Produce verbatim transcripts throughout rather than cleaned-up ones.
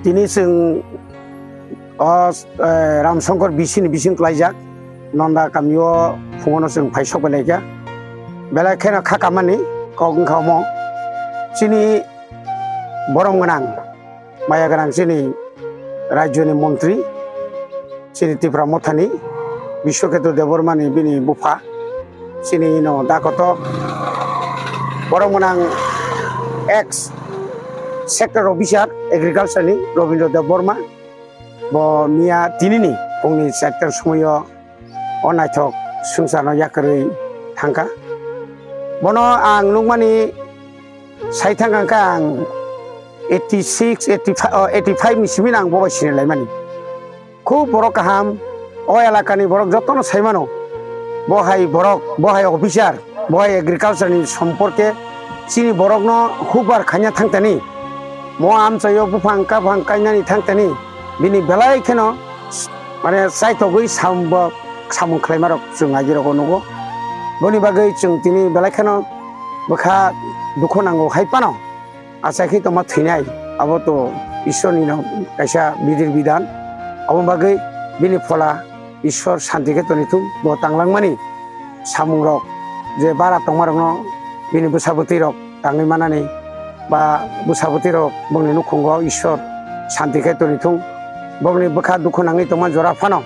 Tini chwng o, eh, Ramsongkor B C ni bising klaijak, Nonda kamio phungono chwng phai sok bai laikha. Belai kheno kha kamani kok wngkha omo. Chini borom gwnang, maya gwnang chini rajyoni montri, chini Tipra Mothani Biswaketu Debbarmani bini bupha, chini ino dakoto borom gwnang ex sector officer agriculture ni Robindra Debbarma. Bo miya tinini pungni charta somoio o naithok swngcharno yakarwi thangkha. Bono ang nukmani sai thangkha ang eighty six, eighty five, oh, eighty five ni simi ang bo bai sinilai mani. Khub borok kaham, o elakani borok jotono sai mano. Bo hai borok, bo hai officer, bo hai agriculture ni somporke chini borokno hukbar khaina thangtani. Mo amchaio buphang kaphang kainani thangtani. Bini belai kheno, mane, chaitogwi samung bo, samung khlaimarok chwng agirogo nugo. Boni bagwi chwng tini belai kheno bwkha dukhu nango hai phano. Achai khe tongma thwinai, abo to Ishwarni no kaisa bidir bidan. Aboni bagwi bini phola Ishwar santi khe tonwi thung, bo tanglangmani samungrok je bara tongmarokno bini bwsa bwtwirok tangwi manani ba bwsa bwtwirok bongni nukhungo Ishwar santi khe tonwi thung. Bongni bwkha dukhu nangwi tongma jora phano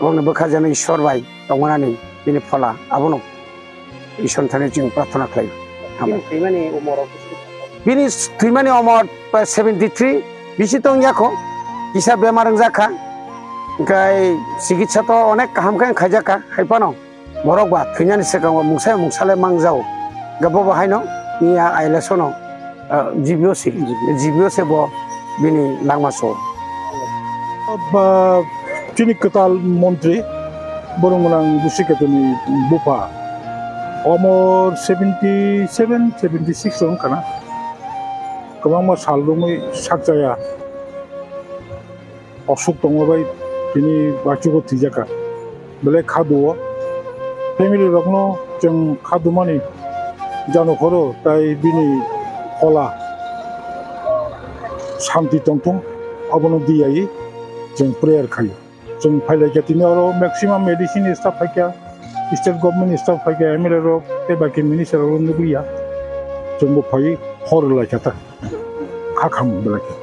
bongni bwkha jeno Ishwar bai tongmanani bini phola abono Ishwar thani chwng prarthana khlai. Bini thwimani umor o bisi? Bini thwimani umor seventy three bisi tong yakho, kisa bemar wngjakha, hwnkhe chikitsa to onek kaham khe khaijakha, hai phano borok ba thwinani swkango mungsa mungsa le mangjao, hwnkhe bo bo haino miya ailesono. Ah, G B O se, G B O se bo bini langma so. Ba, chini kwtal montri, borok gwnang Busi Ketuni bupha. Omor seventy seven, seventy six wng khana. Kwbangma sal romwi sakjaya. Osuk tongma bai tini bachugo thwijaka. Belai khadu-o. Family rokno chwng khadumani jano phoro tai bini phola santi tongthung, abono diyayi chwng prayer khayo. Chwng phailaikha tini oro maximum A D C ni staff phaikha, state government ni staff phaikha, M L A rok tei baki minister rok nukliya. Chwngbo phaiwi hor laikha ta. Kha kham belai khe.